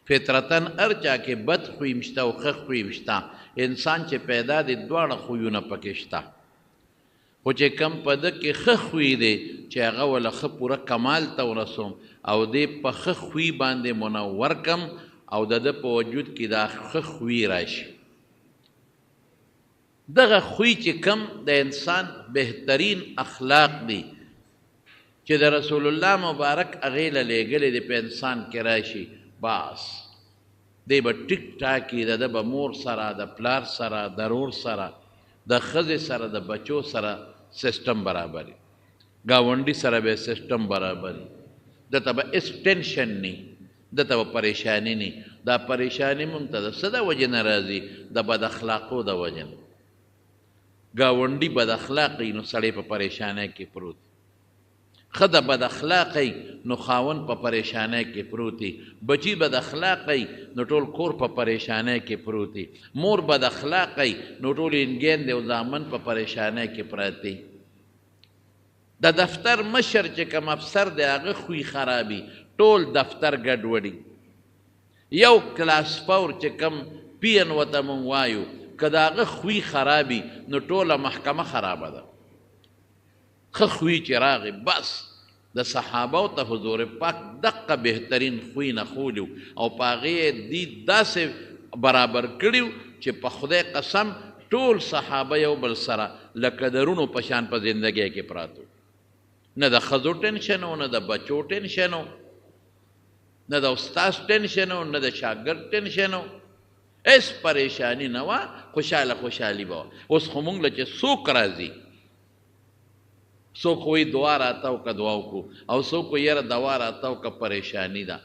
فطرتاً هر چا کې بد خوی هم شته او ښه خوی هم شته. انسان چې پیدا دی دواړه خویونه پکې شته، خو چې کوم په ده کې ښه خوی دی چې هغه وله ښه پوره کمال ته ورسوم او دی په ښه خوی باندې منور کم او د ده په وجود کې دا ښه خوی راشي. دغه خوی چې کوم د انسان بهترین اخلاق دي چې د رسول الله مبارک هغې له لېږلی دی په انسان کې راشي، بس دی به ټیک ټاک وي، د ده به مور سره، د پلار سره، د ورور سره، د ښځې سره، د بچو سره سیستم برابر وي، ګاونډي سره به سیستم برابر وي، ده ته به هېڅ ټینشن نه، ده ته به پریشانی نه. دا پریشانی مونږ ته د څه د وجې نه راځي؟ د بد اخلاقو د وجې نه. ګاونډي بد اخلاقه وي نو سړی په پریشانۍ کې پروت، ښځه بد اخلاقه وي نو خاوند په پریشانۍ کې پروت وي، بچي بد اخلاقه وي نو ټول کور په پریشانۍ کې پروت وي، مور بد اخلاقه وي نو ټول انګین دی او زامن په پریشانۍ کې پراته وي. د دفتر مشر چې کوم افسر دی هغه خوی خرابي، ټول دفتر ګډوډي. یو کلاس فور چې کوم پین ورته مونږ وایو، که د هغه خوی خرابي نو ټوله محکمه خرابه ده. ښه خوی چې راغی بس د صحابو ته حضور پاک دقه بهترین خوی نه ښولی او په هغې یې دي داسې برابر کړي چې په خدای قسم ټول صحابه یو بل سره لکه د روڼو په شان په زندګۍ کې پراته وو. نه د ښځو ټینشن و، نه د بچو ټینشن و، نه د استاد ټینشن و، نه د شاګرد ټینشن و، هېڅ پریشانی نه وه، خوشحاله خوشحالي به وه. اوس خو مونږ له چې څوک راځي، څوک وایي دعا راته وکړه دعا وکړو، او څوک وایي یاره دوا راته وکړه پریشانی ده.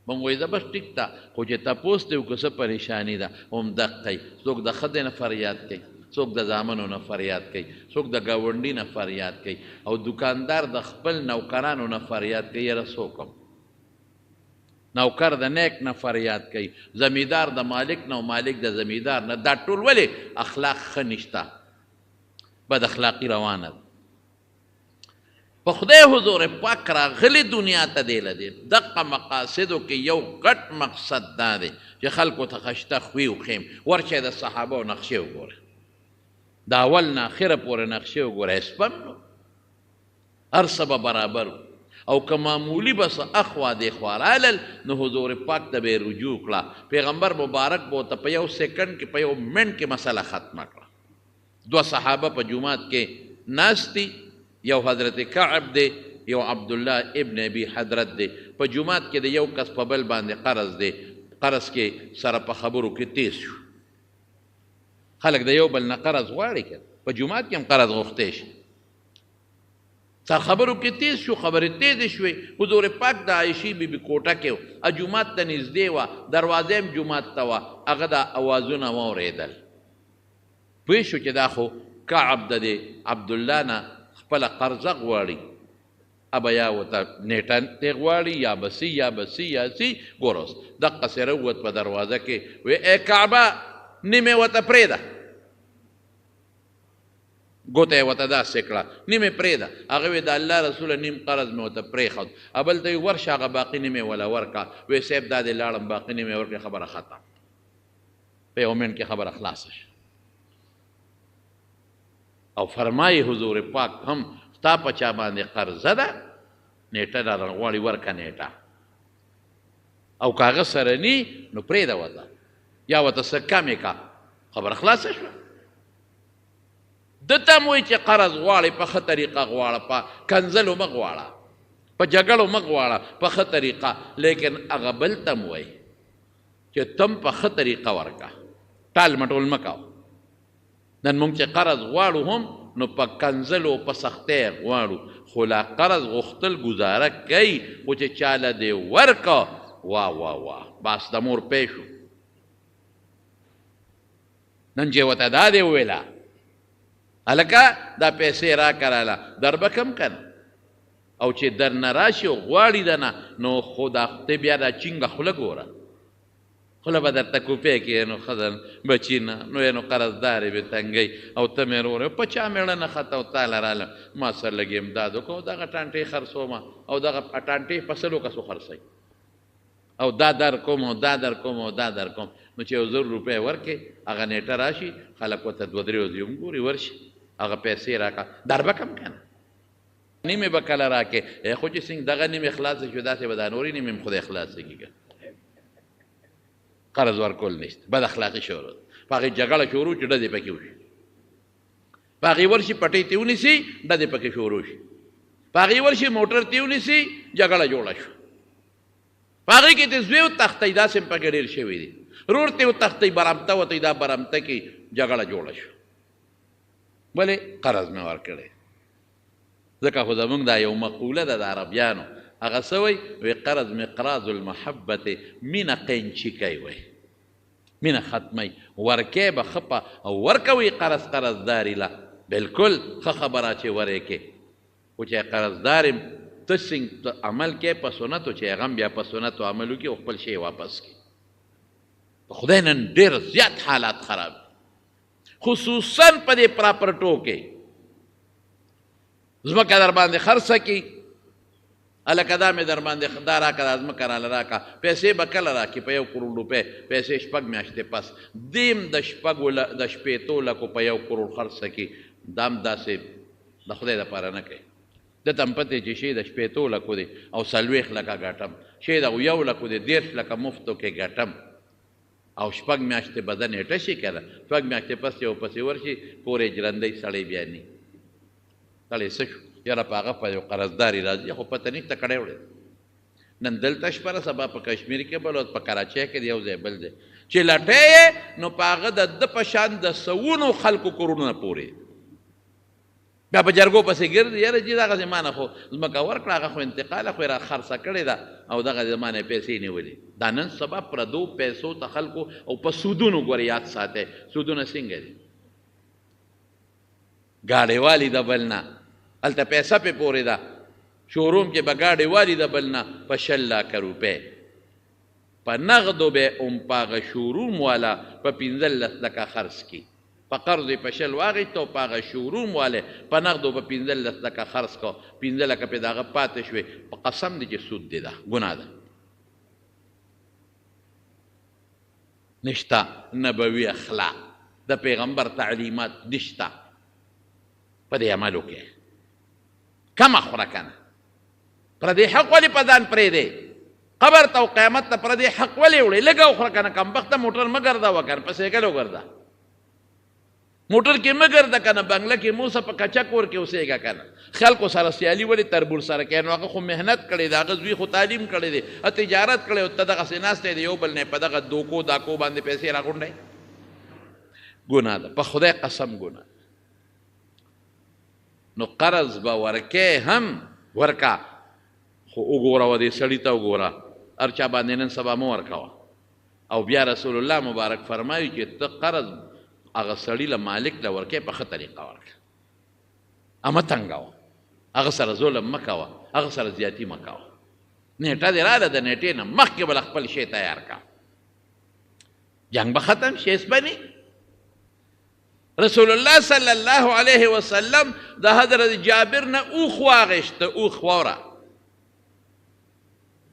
مونږ وایي ځه بس ټیک ده، خو چې تپوس دې وکړو څه پریشانی ده، هم دقه یي. څوک د ښځې نه فریاد کوي، څوک د زامنو نه فریاد کوي، څوک د ګاونډي نه فریاد کوي، او دکاندار د خپل نوکرانو نه فریاد کوي یاره څه وکړم. نوکر د نیک نه فریاد کوي، زمیدار د مالک نه او مالک د زمیدار نه. دا ټول ولې اخلاق ښه نشته، بد اخلاقي روانه ده. په خدای حضور پاک راغلی دنیا ته دی له دې دقه مقاصدو کې یو غټ مقصد دا دی چې خلکو ته خشته خوی وښیم. ورشئ د صحابو نقشې وګورئ، د اول نه اخره پورې نقشې وګورئ، هېڅ به هم نه، هر څه به برابر وو. او که معمولي به څه اخوا دېخوا رالل نو حضور پاک ته به یې رجوع کړه، پیغمبر مبارک به ورته په یو سیکنډ کې په یو منټ کې مسله ختمه کړه. دوه صحابه په جومات کې ناست دي، یو حضرت کعب دی، یو عبدالله ابن ابي حضرت دی. په جومات کې د یو کس په بل باندې قرض دی، قرض کې سره په خبرو کې تیز شو. خلک د یو بل نه قرض غواړي که په جومات کې هم قرض غوښتی شي. سر خبرو کې تیز شو، خبرې تیزې شوې. حضور پاک د عایشې بي بي کوټه کې و، جومات ته نږدې وه، دروازه هم جومات ته وه. هغه دا اوازونه واورېدل، پوه شو چې دا خو کعب د دې عبدالله نه خپله قرضه غواړي، ابا یا ورته نېټه ترې غواړي یا به سي یا به سي یا سي. ګوره اوس دقسې راووت په دروازه کې، وی ای کعبه نیمې ورته پرېږده، ګوته یې ورته داسې کړه، نیمې پرېږده. هغه وی د الله رسوله نیم قرض مې ورته پرېښود. بل ته وی ورشه هغه باقي نیمې وله ورکړه. وی صاحب دا دی لاړم باقي نیمې ورکړې، خبره ختم. په یو منټ کې خبره خلاصه شوه. او فرمایي حضور پاک هم ستا په چا باندې قرضه ده، نیټه درنه غواړي ورکه نیټه، او که هغه سره نی نو پرېږده ورته، یا ورته څه کم یې که، خبره خلاصه شوه. ده ته هم وایي چې قرض غواړې په ښه طریقه غواړه، په کنځلو مه غواړه، په جګړو مه غواړه، په ښه طریقه. لیکن هغه بل ته هم وایي چې ته هم په ښه طریقه ورکه، ټال مټول مه کوه. نن مونږ چې قرض غواړو هم نو په کنځلو په سختۍ غواړو، خو لا قرض غوښتل ګزاره کوي، خو چې چاله دې ورکه وا وا وا بس د مور پی شو. نن چې ورته دا دې وویله هلکه دا پیسې راکړه راله در به کم که نه، او چې درنه راشي او غواړي درنه نو خو دا ته بیا دا چینګه خوله ګوره، خوله به درته کوپی کې نو ښځه بچي نه نو یې نو قرضدارې به تنګوي او ته مې ورور په چا مېړه نه خته او تاله رالم ما سره لږ امداد وکړه او دغه ټانټې خرڅومه او دغه ټانټې په سلو کسو خرڅوي او دا در کوم او دا در کوم او دا در کوم. نو چې یو 1000 روپۍ ورکې، هغه نیټه راشي، خلک ورته دوه درې ورځې هم ګوري، ورشي هغه پیسې راکړه، در به کم که نه، نیمې به کله راکې. خو چې څنګه دغه نیمې خلاصې شوې، داسې به دا نورې نیمې هم خدای خلاصې کړي. قرض ورکول نشته، بد اخلاقي شروع ده. په هغې جګړه شروع چې ډزې پکې وشي، په هغې ورشي پټۍ ترې ونیسي، ډزې پکې شروع شي، په هغې ورشي موټر ترې ونیسي، جګړه جوړه شوه. په هغې کې ترې زوی وتښتوي، داسې هم پکې ډېر شوي دي، ورور ترې وتښتوي، برمته وتوي، دا برمته کې جګړه جوړه شوه. ولې؟ قرض مې ورکړی. ځکه خو زمونږ دا یو مقوله ده د عربیانو، هغه څه وایي؟ وایي قرض مقراض المحبت، مینه قینچي کوي، وایي مینه ختموي، ورکې به ښه په او ورکوي قرض قرضداري له، بالکل ښه خبره چې ورې کې، خو چې قرضدار یم ته څنګه عمل کې په سنتو، چې هغه هم بیا په سنتو عمل وکړي او خپل شی واپس کړي. په خدای نن ډېر زیات حالات خراب دي، خصوصا په دې پراپرټو کې. ځمکه در باندې خرڅه کړي، هلکه دا مې در باندې دا راکړه، دا ځمکه راله راکړه، پیسې به کله راکړي؟ په 1 کروڑ روپۍ پیسې شپږ میاشتې پس دیم د شپږو د 60 لکو په 1 کروڑ خرڅه کړي. دا هم داسې د خدای دپاره نه کوي. ده ته هم پتې چې شی د 60 لکو دی او 40 لکه ګټم، شی د 1 لکو دی 30 لکه مفتو کې ګټم، او شپږ میاشتې به د نېټه شي که نه، شپږ میاشتې پس چې ورپسې ورشي کور یې ژرندی سړی بیا نی سړی څه شو، یاره په هغه په یو قرضداري راځي، خو پته نشته کړی وړی. نن دلته شپه ده، سبا په کشمیر کې بل ورځ په کراچۍ کې دی، یو ځای بل ځای چې لټی یې نو په هغه د ده په شان د سوونو خلکو کورونه پورې بیا په جرګو پسې ګرځي، یاره جي دغه زما نه خو ځمکه ورکړه، هغه خو انتقاله خو یې را خرڅه کړې ده او دغه زما نه یې پیسې نیولې. دا نن سبا پردو پیسو ته خلکو او په سودونو ګورې یاد ساتئ، سودونه څنګه دي؟ ګاډی والي د بل نه هلته پیسه پې پورې ده، شوروم کې به ګاډی والي د بل نه په 20 لاکه روپۍ په نغدو به هم په هغه شوروم والا په 15 لکه خرڅ کړي، په قرض یې په 20 واخیسته او په هغه شوروم والے په نغدو په 15 لکه خرڅ کړ، 5 لکه پې د هغه پاتې شوې. په قسم دی چې سود دی، ده ګناه ده. نشته نبوي اخلاق، د پیغمبر تعلیمات نشته په دې عملو کې. کمه خوره که نه، پردې حق ولې په ځان پرېږدې؟ قبر ته او قیامت ته پردې حق ولې وړې؟ لږه وخوره که نه، کمبخته موټر مه ګرځوه که نه، په سایکل وګرځه، موټر کې مه ګرځه که نه، بنګله کې مه اوسه، په کچه کور کې اوسېږه که نه. خلکو سره سیالي ولې تربور سره کوې؟ نو هغه خو محنت کړی دی، هغه زوی خو تعلیم کړی دی، هغه تجارت کړی، او ته دغسې ناست یې، د یو بل نه په دغه دوکو داکو باندې پیسې راغونډوې. ګناه ده، په خدای قسم ګناه. نو قرض به ورکې هم ورکا، خو وګوره و دې سړي ته وګوره، هر چا باندې نن سبا مه ورکوه. او بیا رسول الله مبارک فرمایي چې ته قرض هغه سړي له مالک له ورکې په ښه طریقه ورکړه، مه تنګوه، هغه سره ظلم مه کوه، هغه سره زیاتی مه کوه. نیټه دې راله، د نیټې نه مخکې به له خپل شی تیار کړه، جنګ به ختم شي، هېڅ به نه. رسول الله صلی الله علیه وسلم د حضرت جابر نه اوښ واغېست، اوښ واوره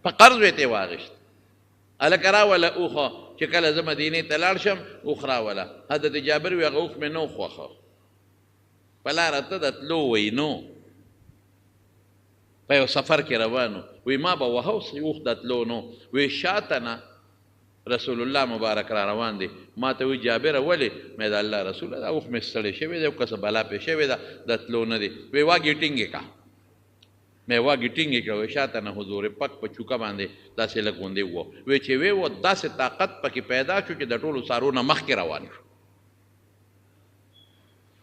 په قرض یې ترې واغېست. هلکه راوله اوښ، چې کله زه مدینې ته لاړ شم اوښ راوله. حضرت جابر وی هغه اوښ مې نه خوښه، په لاره ته د تلو وی نو په یو سفر کې روانو، وی ما به وهه اوس اوښ د تلو نو. وی شاته نه رسول الله مبارک را روان دی، ما ته وی جابره ولې؟ مې د الله رسول دا اوښ مې ستړی شوی دی او که څه بلا پې شوې ده د تلو نه دی. وی واګې ټینګې کړه، مې واګې ټینګې کړه. وی شاته نه حضور پاک په چوکه باندې داسې لږ غوندې وو، وی چې وی و داسې طاقت پکې پیدا شو چې د ټولو څارو نه مخکې روان شو.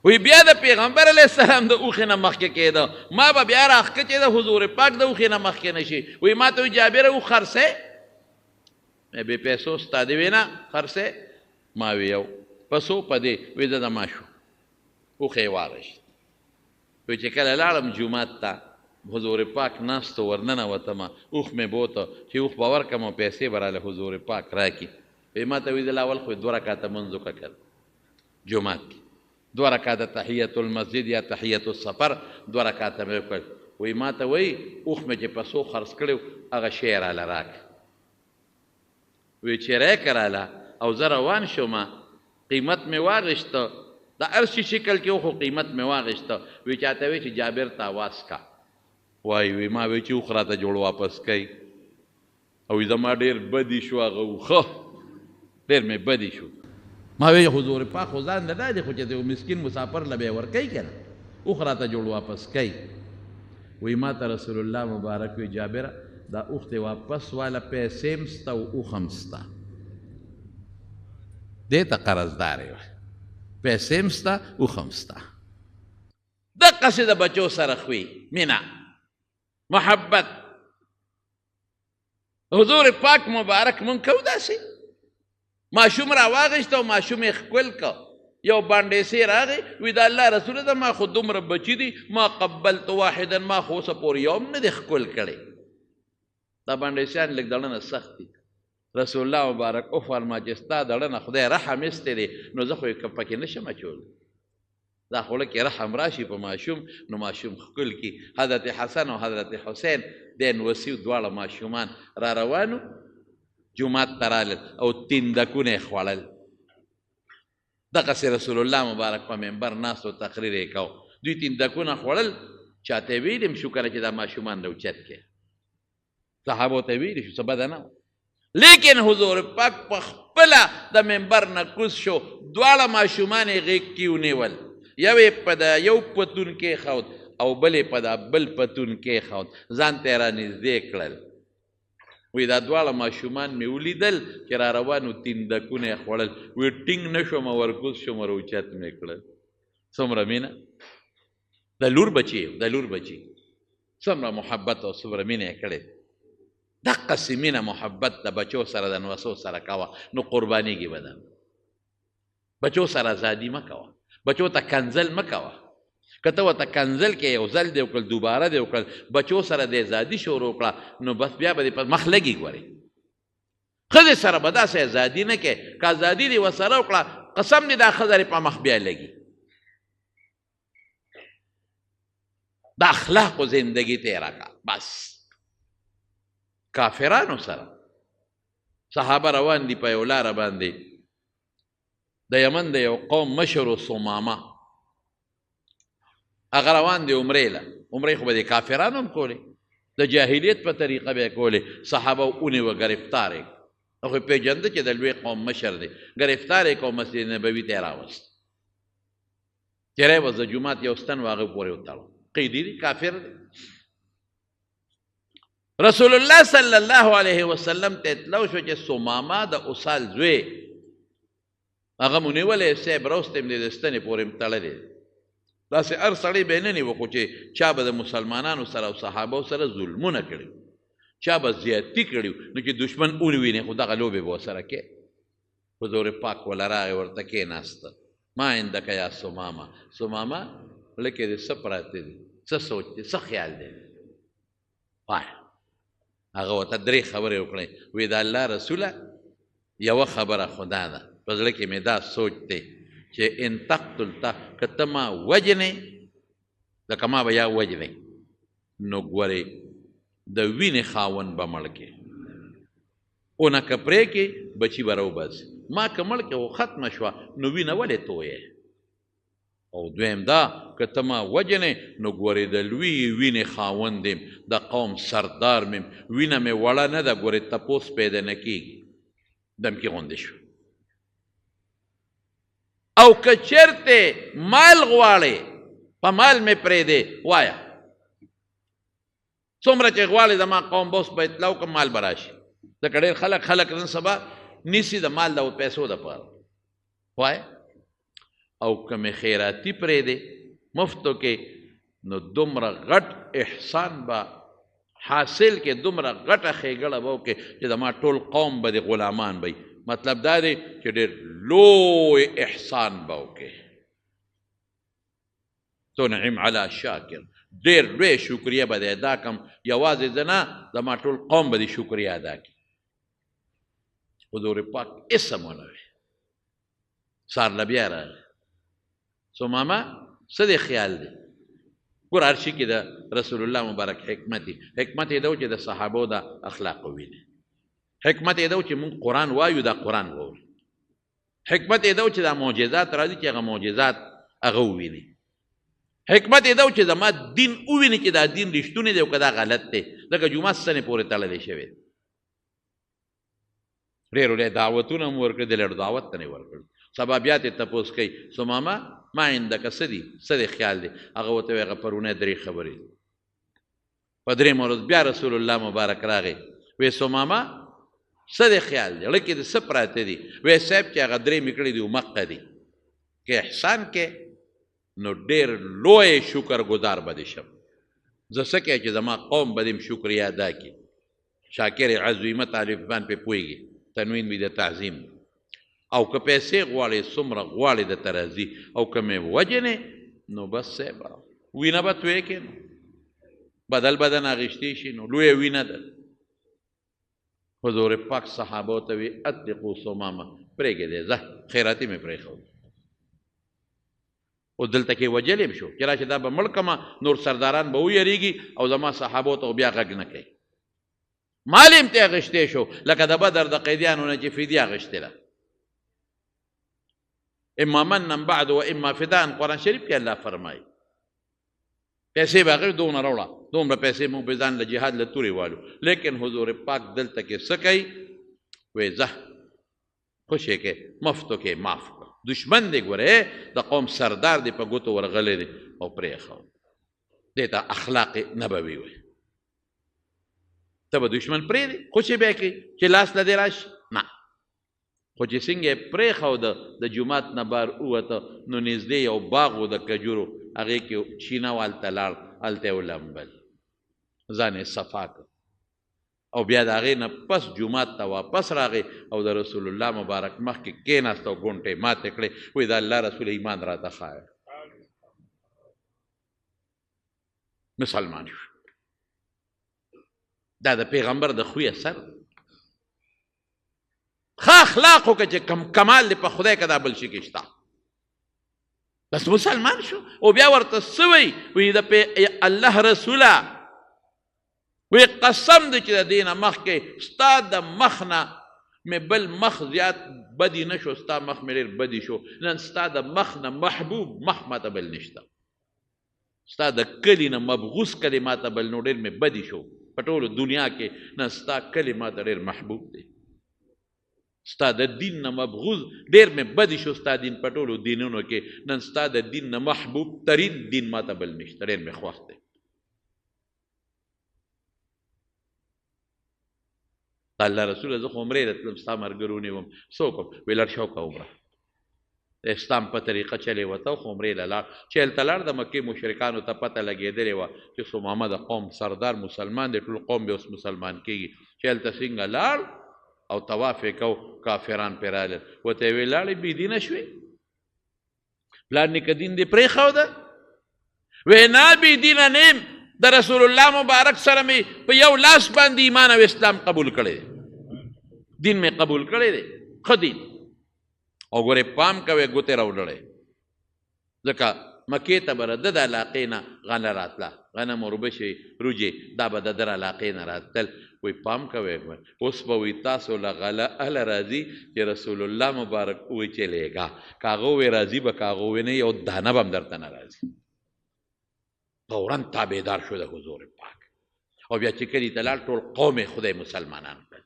وی بیا د پیغمبر علیه السلام د اوښې نه مخکې کېده، ما به بیا راښکه چې د حضور پاک د اوښې نه مخکې نه شي. وی ما ته وی جابره اوښ خرڅې؟ مې بې پیسو ستا دې وی نه خرڅې؟ ما وی یو په څو په دې؟ وی زه د ما شو. اوښ یې واغېست. وی چې کله لاړم جومات ته، حضور پاک ناست و، ورننوتم، اوښ مې بوته چې اوښ به ورکړم او پیسې به راله حضور پاک راکړي. وی ما ته وی زه لا اول خو یې 2 رکعته لمونځ وکړه که جومات کې 2 رکعته تحیت المسجد یا تحیت السفر 2 رکعته مې وکړل. وی ما ته وی اوښ مې چې په څو خرڅ کړی و هغه شی راله راکړه. وی چې ریکه راله او زه روان شوم، قیمت مې واغېسته، د هر شي شکل کې و خو قیمت مې واغېسته. وی چاته وی چې جابر ته اواز کا، وایي وی ما وی چې اوښ راته جوړ واپس کوي، او وی زما ډېر بدي شو هغه اوښه، ډېر مې بدي شو. ما وی حضور پاک خو ځان له دا دی، خو چې د یو مسکین مسافر له به یې ورکوي که نه، اوښ راته جوړ واپس کوي. وی ما ته رسول الله مبارک وی جابره دا اوښ دې واپس واله، پیسې هم سته او اوښ هم سته، دې ته قرضدار یې، پیسې هم سته اوښ هم سته. دقسې د بچو سره خوی مینه محبت حضور پاک مبارک مونږ کوو. داسې ماشوم را واغېست او ماشوم یې ښکل کړ، یو باندېسې راغی وی د الله رسول ده ما خو دومره بچي دي، ما قبلت واحدا، ما خو اوسه پورې یو هم نه دی ښکل کړی. دا باندېسیان لږ دړنه سخت دي. رسول الله مبارک وفرما چې ستا دړنه خدای رحم ایستی دی، نو زه خو یې پکې نه شم اچولی. دا خوله کې رحم راشي په ماشوم، نو ماشوم ښکل کړي. حضرت حسن او حضرت حسین دی نوسیو دواړه ماشومان را روانو جومات ته رالل او تیندکونه یې خوړل. دغسې رسول الله مبارک په منبر ناست او تقریر یې کاوه. دوی تیندکونه خوړل، چاته یې ویلي هم شو کنه چې دا ماشومان راوچت کړي، صحابو ته ویلي شو، څه بده نه وه. لیکن حضور پاک په خپله د منبر نه کوز شو، دواړه ماشومان یې غېږ کې ونیول، یو یې په دا یو پتون کېښود او بل یې په دا بل پتون کېښود، ځان ته یې رانږدې کړل. وی دا دواړه ماشومان مې ولیدل چې را روانو تیندکونه یې خوړل، وی ټینګ نه شوم ورکوز شوم ور اوچت مې کړل. څومره مینه د لور بچي، د لور بچي څومره محبت او څومره مینه یې کړې. دقسې مینه محبت د بچو سره د نوسو سره کوه، نو قربانیږي بدن. بچو سره ازادي مه کوه، بچو ته کنځل مه کوه. که ته ورته کنځل کې یو ځل دې وکړل، دوباره دې وکړل، بچو سره دې ازادي شروع کړه، نو بس بیا به دې په مخ لګي. ګورې ښځې سره به داسې ازادي نه کوې، که ازادي دې ورسره وکړه قسم دې دا ښځه دې په مخ بیا لګي. د اخلاقو زندگی تیره کړه بس. کافرانو سره صحابه روان دي په یو لاره باندې، د یمن د یو قوم مشر و ثمامه، هغه روان دی عمرې له، عمرې خو به د کافرانو هم کولې، د جاهلیت په طریقه به یې کولې. صحابه ونیوه، ګرفتار یې کړ، خو یې پېژنده چې د لوی قوم مشر دی، ګرفتار یې کړ، مسجد نبوي ته یې راوست. چې راوست د جومات یو ستن و هغه پورې وتړو، قیدي دی، کافر دی. رسول الله صلی الله علیه وسلم ته اطلاع شو چې ثمامه د اسال زوی هغه مو نیولی، صاحب راوستی م دی، د ستنې پورې م تړلی. داسې هر سړی به یې نه نیوه، خو چې چا به د مسلمانانو سره او صحابو سره ظلمونه کړي، چا به زیاتي کړي، نو چې دښمن ونیویني خو دغه لوبې به ورسره کوي. حضور پاک وله راغی ورته کېناسته، ما عندک یا ثمامه، ثمامه زړه کې دې څه پراته دي، څه سوچ دی، څه خیال دی؟ وایه. هغه ورته درې خبرې وکړې. وی د الله رسوله یوه خبره خدا ده، په زړه کې مې دا سوچ دی چې ان تقتل تا، که ته ما وژنې، لکه ما به یا وژنې، نو ګورې د وینې خاوند به مړ کې، اونه که پرې کې بچي به راوباسي، ما که مړ کې خو ختمه شوه، نو وینه ولې تویې؟ او دویم دا که ته ما وژنې، نو ګورې د لوی وینې خاوند یم، د قوم سردار میم، وینه مې وړه نه ده، ګورې تپوس پیدا نه کېږي، دمکې غوندې شو. او که چېرته مال غواړې، په مال مې پرېږدې، وایه څومره چې غواړې زما قوم به اوس به اطلاع وکړم، مال به راشي. ځکه ډېر خلک نن سبا نیسي د مال د پیسو دپاره، وایه. او که مې خیراتي پرېږدې مفتو کې، نو دومره غټ احسان به حاصل کې، دومره غټه ښېګړه به وکړې چې زما ټول قوم به دې غلامان به وي. مطلب دا دی چې ډېر لوی احسان به وکړې. تنعم علی شاکر، ډېر لوی شکریه به دې ادا کړم، یوازې زه نه، زما ټول قوم به دې شکریه ادا کړي. حضور پاک هېڅ هم ونه ویل. سهار له بیا راغی، ثمامه څه دې خیال دی؟ ګوره هر شي کې د رسول الله مبارک حکمت دی. حکمت یې دا و چې د صحابو د اخلاقو ویني. حکمت یې دا و چې موږ قرآن وایو، دا قرآن ووري. حکمت یې دا و چې دا معجزات راځي چې هغه معجزات هغه وویني. حکمت یې دا و چې زما دین وویني چې دا دین رښتونی دی او که دا غلط دی، ځکه جومات ستنې پورې تړلی شوی دی. ډېرو له دعوتونه هم ورکړي، د لږ دعوت ته نه ورکړي. سبا بیا ترې تپوس کوي، ثمامه ما عندک څه دي، څه دې خیال دی؟ هغه ورته وایي هغه پرونی درې خبرې. په درېیمه ورځ بیا رسول الله مبارک راغی، وایي ثمامه څه دې خیال دی، زړه کې دې څه پراته دي؟ وایي صاحب چې هغه درې مې کړي دي همقه دي، که احسان کې نو ډېر لوی شکر ګزار به دې شم. زه څه کوې چې زما قوم به دې هم شکریه ادا کړي. شاکر عظیمه طالبان پرې پوهېږي، تنوین وي د تعظیم. او که پیسې غواړې څومره غواړې درته راځي، او که مې وژنې نو بس صاحب وینه به تویې کړې، نو بدل بدن اخیستی شي، نو لویه وینه ده. حضور پاک صحابو ته وی اطلقو ثمامه، پرېږدی دی ځه، خیراتي مې پرېښود. اوس دلته کې وژلی هم شو چې راشه دا به مړ کړمه، نور سرداران به ویریږي او زما صحابو ته بیا غږ نه کوي. مال یې هم ترې اخیستی شو، لکه د بدر د قیدیانو نه چې فدیه اخیستې ده. اما منا بعد و اما فداء، قرآن شریف کې الله فرمایي. پیسې به هغې دومره راوړه، دومره پیسې موږ به ځان له جهاد له تورې والو. لیکن حضور پاک دلته کې څه کوي؟ وایي ځه خوشې کې، مفتو کې معاف کړه. دشمن دی ګورې، د قوم سردار دی، په ګوتو ورغلی دی او پرېښود. دې ته اخلاق نبوي وایي. ته به دشمن پرېږدې، خوشې به یې کړې چې لاس له دې راشي؟ نه. خو چې څنګه یې پرېښوده، د جومات نه بار ووته، نو نږدې یو باغ و د کجورو، هغې کې چینه وه، هلته لاړ، هلته یې ولمبل، ځان یې صفا کړ. او بیا د هغې نه پس جومات ته واپس راغی او د رسول الله مبارک مخکې کېناست او ګونټې ماتې کړې، وایي د الله رسول ایمان راته ښایه. مسلمان شو. دا د پیغمبر د خوی اثر. ښه اخلاق وکړه چې کم کمال دی په خدای که دا بل شي کې شته. بس مسلمان شو. او بیا ورته څه وایي؟ وایي د الله رسوله، وایي قسم دی چې د دې نه مخکې ستا د مخ نه مې بل مخ زیات بدي نه شو، ستا مخ مې ډېر بدي شو. نن ستا د مخ نه محبوب مخ ماته بل نشته، ستا د کلي نه مبغوث کلی ماته بل نو ډېر مې بدي شو په ټولو دنیا کې. نن ستا کلی ماته ډېر محبوب دی، ستا د دین نه مبغوض ډېر مې بدي شو، ستا دین په ټولو دینونو کې. نن ستا د دین نه محبوب ترین دین ماته بل نشته، ډېر مې خوښ دی. الله رسول زه خو عمرې ته تلم، ستا ملګرو ونیوم، څه وکړم؟ ویل لاړ شه وکړه عمره. د اسلام په طریقه چلې وته، خو عمرې له لاړ. چې هلته لاړ، د مکې مشرکانو ته پته لګېدلې وه چې ثمامه د قوم سردار مسلمان دی، ټول قوم به اوس مسلمان کېږي. چې هلته څنګه لاړ او طواف یې کو، کافران پرې راغلل، ورته یې ویل لاړې بې دینه شوې، پلار نیکه دین دې پرېښوده؟ ویې نه بې دینه نه یم، د رسول الله مبارک سره مې په یو لاس باندې ایمان او اسلام قبول کړی دی، دین مې قبول کړی دی، ښه دین. او ګورې پام کوې ګوتې راوړلی، ځکه مکې ته به د ده د علاقې نه غنه راتله، غنم اوربشې روجې دا به د ده د علاقې نه راتلل. وایي پام کوئ، اوس به وایي تاسو له غله هله راځي چې رسول الله مبارک ووایي چې لېږه، که هغه ووایي راځي به، که هغه ووایي نه، یو دانه به هم درته نه راځي. فوراً تابعدار شو د حضور پاک. او بیا چې کلي ته لاړ، ټول قوم یې خدای مسلمانان کړل.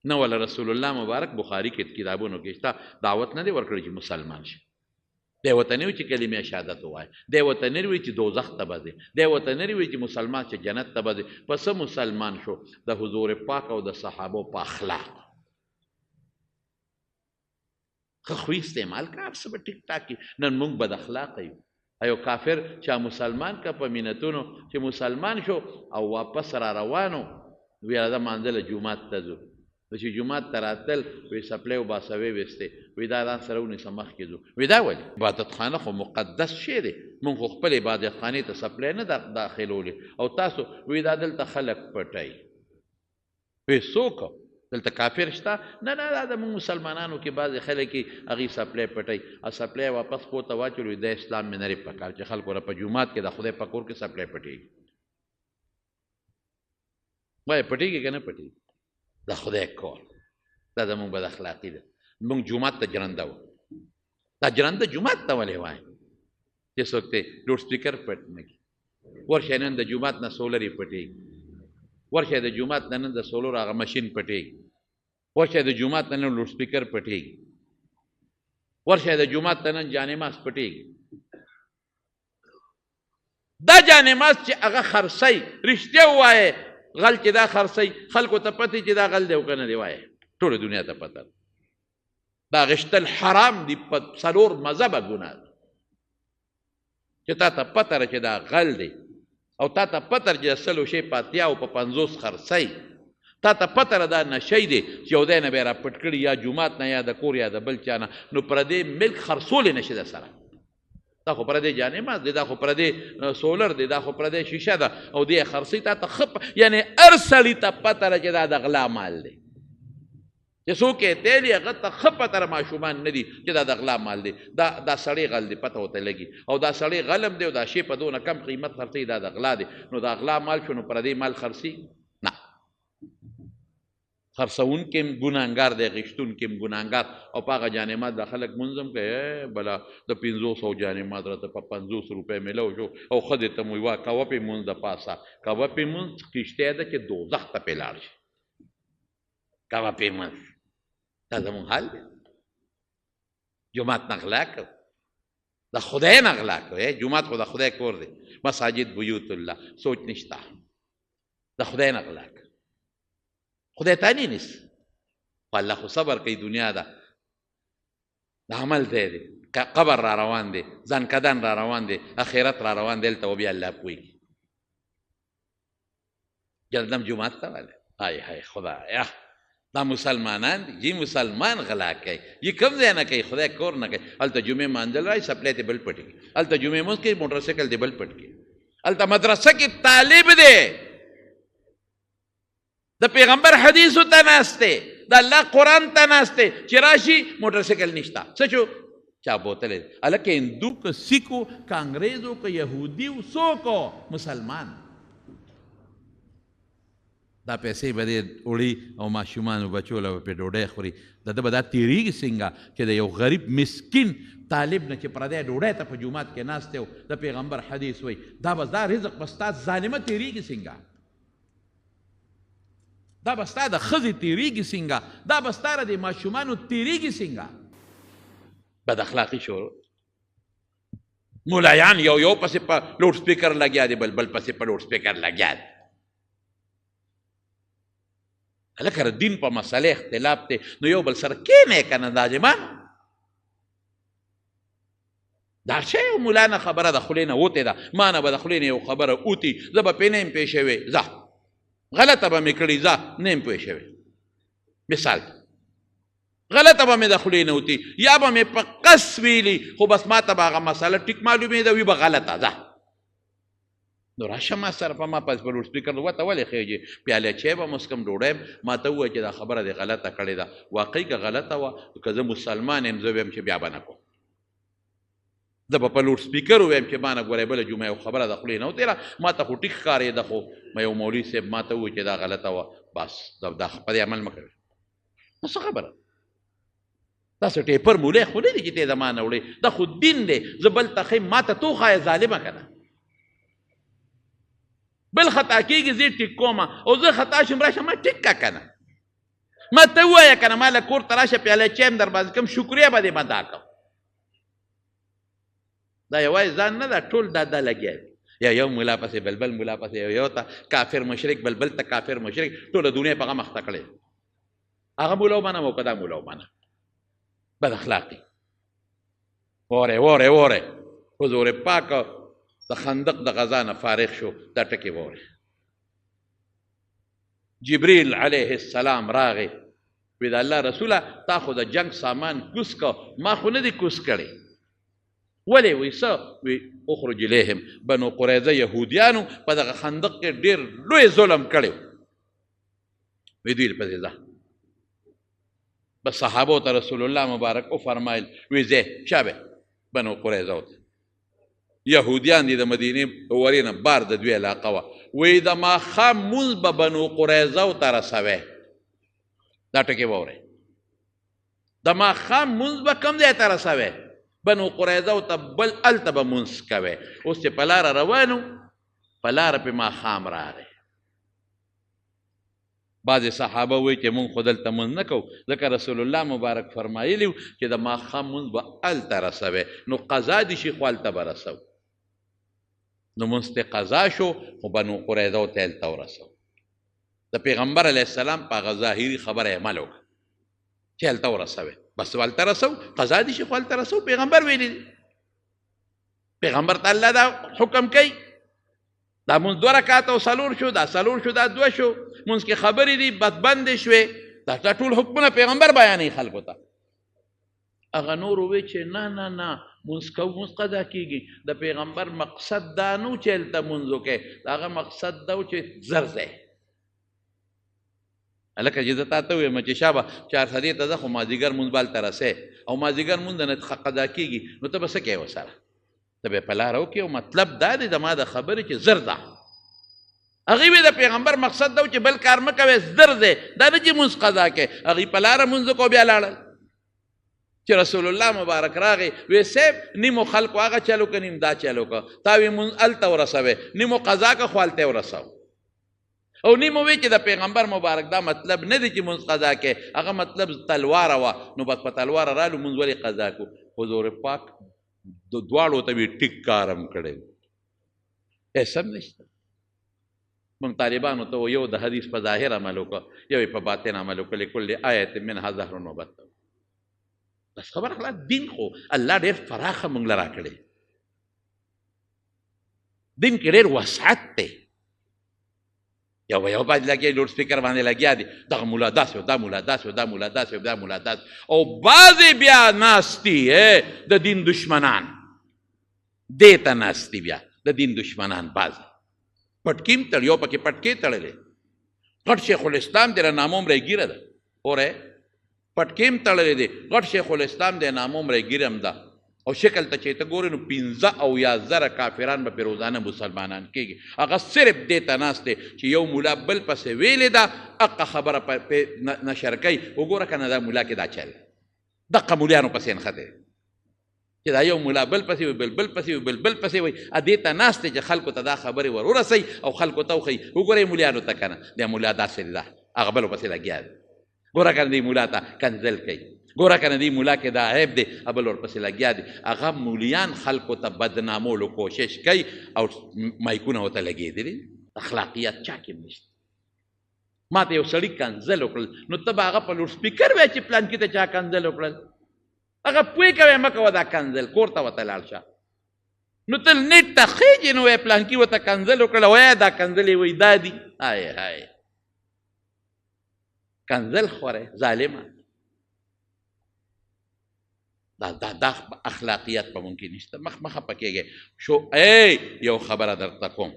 نه ولا رسول الله مبارک بخاري کې کتابونو کې شته دعوت نه دی ورکړی چې مسلمان شي. دی ورته نه وایي چې کلمې شهادت ووایه، دی ورته نه وایي چې دوزخ ته به ځې، دی ورته نه وایي چې مسلمان شي جنت ته به ځې. په څه مسلمان شو؟ د حضور پاک او د صحابو په اخلاق. ښه خوی استعمال کړه، هر څه به ټیک ټاک کړي. نن موږ بد اخلاقه یو. ایو کافر چا مسلمان که په مینتونو چې مسلمان شو او واپس را روانو، وی راځه مانځه له جومات ته ځو. نو چې جومات ته راتلل، وی څپلۍ وباسه، وی ویستې، وی دا ځان سره ونیسه مخکې ځو. وی دا ولې؟ عبادتخانه خو مقدس شی دی، موږ خو خپل عبادتخانې ته څپلۍ نه داخلولې، او تاسو وی دا دلته خلک پټوي. وی څوک؟ دلته کافر شته؟ نه نه، دا د موږ مسلمانانو کې بعضې خلک یې هغوی څپلۍ پټوي. او څپلۍ واپس پښو ته واچول، وایي دا اسلام مې نه دی پکار چې خلکو را په جومات کې د خدای په کور کې څپلۍ پټېږي. وایي پټېږي که نه پټېږي؟ د خدای کور دا زموږ بد اخلاقي ده. موږ جومات ته جرنده وو، دا جرنده جومات ته ولې وایي چې څوک دی لوډ سپیکر پټ نه کړي؟ ورشئ نن د جومات نه سولر یې پټېږي، ورشئ د جومات نه نن د سولر هغه ماشین پټېږي، ورشئ د جومات نه نن لوډ سپیکر پټېږي، ورشئ د جومات نه نن جانماز پټېږي. دا جانماز چې هغه خرڅوي، رښتیا ووایې، غل چې دا خرڅوي خلکو ته پته چې دا غل دی او که نه دی، وایې ټوله دنیا ته پته ده. دا غشتل حرام دی، په څلور مذهبه ګناه ده چې تا ته پته ده چې دا غل دی، او تا ته پته ده چې د 100 شی په 80 او په 50 خرڅوي، تا ته پته ده دا نشی دی چې یو ځای نه به یې راپټ کړي، یا جومات نه یا د کور یا د بل چا نه، نو پردی ملک خرڅولی نه شي در سره. دا خو پردی جانماز دی، دا خو پردی سولر دی، دا خو پردی شیشه ده، او دی خرڅوي. تا ته ښه یعنې هر سړي ته پته ده چې دا د غلا مال دی، چې څوک یې تیلي هغه ته ښه پته ده، ماشومان نه دي چې دا د غلا مال دی، دا سړی غل دی، پته ورته لګي، او دا سړی غلم دی، او دا شی په دونه کم قیمت خرڅوي، دا د غلا دی، نو دا غلا مال شو، نو پردی مال خرڅي نه. خرڅوونکی هم ګناهګار دی، غشتونکی هم ګناهګار، او په هغه جانماز دا خلک مونځ هم کوي، بله د 500 جانماز راته په 50 روپۍ میلاو شو، او ښځې ته مو وایي کوه پې مونځ د پاسه، کوه پې مونځ کښتی ده چې دوزخ ته پې لاړ شي، کوه پې مونځ. دا زموږ حال دی. جومات نه غلا کوو، د خدای نه غلا کوو. جومات خو د خدای کور دی، مساجد بیوت الله، سوچ نشته، د خدای نه غلا کوو، خدای ته نه نیسي. خو الله خو صبر کوي، دنیا ده، د عمل ځای دی، قبر را روان دی، ځنکدن را روان دی، اخرت را روان دی، هلته به بیا الله پوهېږي. جلدم جومات ته ولې های های خدایا، دا مسلمانان دي، یي مسلمان غلا کوي، یي کوم ځای نه کوي، خدای کور نه کوي. هلته جمعې مانځل راځي، سپلی دې بل پټ کړي، هلته جمعې مونځ کوي، موټرسایکل دې بل پټ کړي، هلته مدرسه کې طالب دی، د پیغمبر حدیثو ته ناست دی، د الله قرآن ته ناست دی، چې راشي موټرسایکل نشته، څه شو؟ چا بوتلی دی. هلکه هندو که سیکو که انګریزو که یهودي و څوک مسلمان، دا پیسې به دې وړي او ماشومانو بچو له به پرې ډوډۍ خوري. د ده به دا تېرېږي څنګه چې د یو غریب مسکین طالب نه چې پردی ډوډۍ ته په جومات کې ناست دی او د پیغمبر حدیث وایي، دا به دا رزق به ستا ظالمه تېرېږي څنګه؟ دا به ستا د ښځې تېرېږي څنګه؟ دا به ستا د دې ماشومانو تېرېږي څنګه؟ بد اخلاقي شروع. مولایان یو یو پسې په لوډ سپیکر لګیا دی، بل بل پسې په لوډ سپیکر لګیا دی. هلکه د دین په مسئله اختلاف دی، نو یو بل سره کښېنئ که نه. دا جمان دا شی یو مولا نه خبره د خولې نه وتې ده، ما نه به د خولې نه یو خبره وتي، زه به پرې نه یم پوه شوی، ځه غلطه به مې کړي، ځه نه یم پوه شوی. مثال غلطه به مې د خولې نه وتي، یا به مې په قصد ویلي، خو بس ما ته به هغه مسله ټیک معلومېده، وي به غلطه ده. نو راشه ما سره په ما پس په لوډ سپیکر وته ولې خېږي، پیاله چای به مسکم ډوډۍ، ما ته ووایه چې دا خبره دې غلطه کړې ده. واقعي که غلطه وه، که زه مسلمان یم، زه وایم چې بیا به نه کوم، زه به په لوډ سپیکر ووایم چې ما نه ګورې بله جمعه یو خبره د خولې نه وتېره، ما ته خو ټیک ښکارېده، خو ما یو مولوي صاحب ما ته وویل چې دا غلطه وه، بس دا په دې عمل مه کوې. نو څه خبره؟ دا څه ټیپر مولوی خو نه دی چې ته یې زما نه وړې، دا خو دین دی، زه بل ته ښیم، ما ته تو ښایه ظالمه که نه. بل خطا کېږي زه یې ټیک کوم، او زه خطا شم راشه ما ټیک که نه، ما ته ووایه که نه، ما له کور ته راشه پیاله چای هم در باندې کوم، شکریه به دې ادا کوم. دا یوازې ځان نه ده، ټول دا دا لګیا دي، یا یو ملا پسې بل بل ملا پسې، یو یو ته کافر مشرک، بل بل ته کافر مشرک، ټوله دنیا په غم اخته کړې. هغه مولا ومنم او که دا مولا ومنم، بد اخلاقي. وره وره وره حضور پاک د خندق د غزا نه فارغ شو، دا ټکی وره. جبریل علیه السلام راغی، وی د الله رسوله تا خو د جنگ سامان کوز که، ما خو نه دی کوز کړی. ولې؟ وی څه؟ وی اخرج الیهم، بنو قریظه یهودیانو په دغه خندق کې ډېر لوی ظلم کړی، وی دوی پسې ځه. بس صحابو ته رسول الله مبارک وفرمایل، وی ځه شابه بنو قریظه ته، یهودیان دي د مدینې ورې نه بار د دوی علاقه وه، وی د ماښام مونځ به بنو قریظه ته رسوی. دا ټکی واورئ، د ماښام مونځ به کوم ځای ته رسوې؟ بنو قریظه ته بل هلته به مونځ کوې. اوس چې په لاره روان وو، په لاره پې ماښام راغی. بعضې صحابه وایي چې مونږ خو دلته مونځ نه کوو، ځکه رسول الله مبارک فرمایلي وو چې د ماښام مونځ به هلته رسوې، نو قضا دې شي خو هلته به رسوو. نو مونځ ته قضا شو، خو بنو قریظه ته هلته ورسوو. د پیغمبر علیه السلام په هغه ظاهري خبره یې عمل وکړ چې هلته ورسوې، بس هلته رسوو، قضا دې شي خو هلته رسوو. پیغمبر ویلي دي، پیغمبر ته الله دا حکم کوي. دا مونځ دوه رکعته او څلور شو، دا څلور شو، دا دوه شو، مونځ کې خبرې دي، بدبندې شوې، دا ټول حکمونه پیغمبر بیانوي خلکو ته. هغه نور وویل چې نه نه نه، مونځ کوو، مونځ قضا کېږي. د پیغمبر مقصد دا نه و چې هلته مونځ وکړې، د هغه مقصد دا و چې زر ځئ. هلکه چې زه تا ته ووایم چې شابه چارسدې ته ځه، خو مازدیګر مونځ به هلته رسې او مازدیګر مونځ نه قضا کېږي، نو ته به څه کوې ورسره؟ ته به یې په لاره وکړې. او مطلب دا دی زما د خبرې چې زر ځه. هغوی وایي د پیغمبر مقصد دا و چې بل کار مه کوې، زر ځې، دا نه چې مونځ قضا کوې. هغوی په لاره مونځ وکړو، بیا لاړل. چې رسول الله مبارک راغی، وی صاحب نیمو خلکو هغه چل وکړ، نیم دا چل وکړ، تا وی مونځ هلته ورسوې، نیمو قضا که خو هلته یې ورسوه. او نیمو وی چې د پیغمبر مبارک دا مطلب نه دی چې مونځ قضا کوې، هغه مطلب تلواره وه، نو بس په تلواره رالو مونځ ولې قضا کړو؟ حضور پاک دواړو ته وی ټیک کارم کړی، هېڅ هم نشته. موږ طالبانو ته یو د حدیث په ظاهر عمل وکړ، یو یې په باطن عمل وکړ، لکل آیت منها ظهر و بطن. بس خبره خلاص. دین خو الله ډېر فراخه موږ له راکړی، دین کې ډېر وسعت دی. یو یو باندې لګیا، لوډ سپیکر باندې لګیا دی، دغه مولا داسې و، دا مولا داسې و، دا مولا داسې و، دا مولا داسې، او بعضې بیا ناست دي د دین دشمنان، دې ته ناست دي بیا د دین دشمنان. بعضې پټکي هم تړي، یو پکې پټکې تړلی، غټ شیخ الاسلام دی، نامعمره یې ږیره ده، اورې پټکې هم تړلی دی، غټ شیخ الاسلام دی، نامعمره یې ږیره هم ده، او شکل ته چې ته ګورې نو 75,000 کافران به پرې روزانه مسلمانان کېږي. هغه صرف دې ته ناست دی چې یو مولا بل پسې ویلې ده، هغه خبره پې نشر کوي. وګوره که نه دا مولا کې دا چل دقه مولیانو پسې نښتی چې دا یو مولا بل پسې وي، بل بل پسې وي، بل بل پسې وي، دې ته ناست دی چې خلکو ته دا خبرې ور ورسوي او خلکو ته وښیي وګورئ مولیانو ته که نه دا مولا داسې دی، دا هغه بل پسې لګیا دی، ګوره که نه دې مولا ته کنځل کوي، ګوره که نه دې مولا کې دا عیب دی، بل ورپسې لګیا دی. هغه مولیان خلکو ته بدنامولو کوشش کوي او مایکونه ورته لګېدلي. اخلاقیات چا کې نشته. ما ته یو سړي کنځل وکړل، نو ته به هغه په لوډ سپیکر وایې چې پلانکي ته چا کنځل وکړل، هغه پوه کوې مه کوه دا کنځل، کور ته ورته لاړ شه. نو ته نیټ ته خېژې نو وایې پلانکي ورته کنځل وکړل، وایه دا کنځلې وایي دا دي. های های کنځل خوره ظالمه. دا دا دا اخلاقیات په مونږ کې نشته. مخ مخه پکېږي شو. ای یو خبره درته کوم،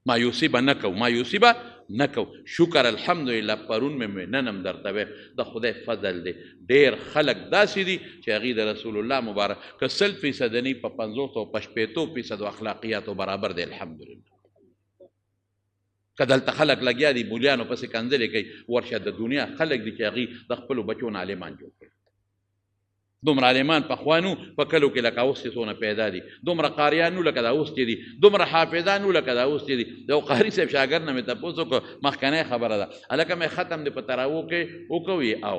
مایوسي به نه کوو، مایوسي به نه کوو. شکر الحمدلله پرون مې وې، نن هم درته وایم، د خدای فضل دی. ډېر خلک داسې دي چې هغوی د رسول الله مبارک که 100% نه په 50 او په 60% اخلاقیاتو برابر دی الحمدلله. که دلته خلک لګیا دي مولیانو پسې کنځلې کوي، ورشه د دنیا خلک دي چې هغوی د خپلو بچو نه عالمان جوړ کړي. دومره عالمان پخوانو په کلو کې لکه اوس چې څونه پیدا دي، دومره قاریان نو لکه دا اوس چې دي، دومره حافظان نو لکه دا اوس چې دي. یو قاري صاحب شاګرد نه مې تپوس وکړ، مخکنۍ خبره ده، هلکه مې ختم دی په تراوو کې وکوي، او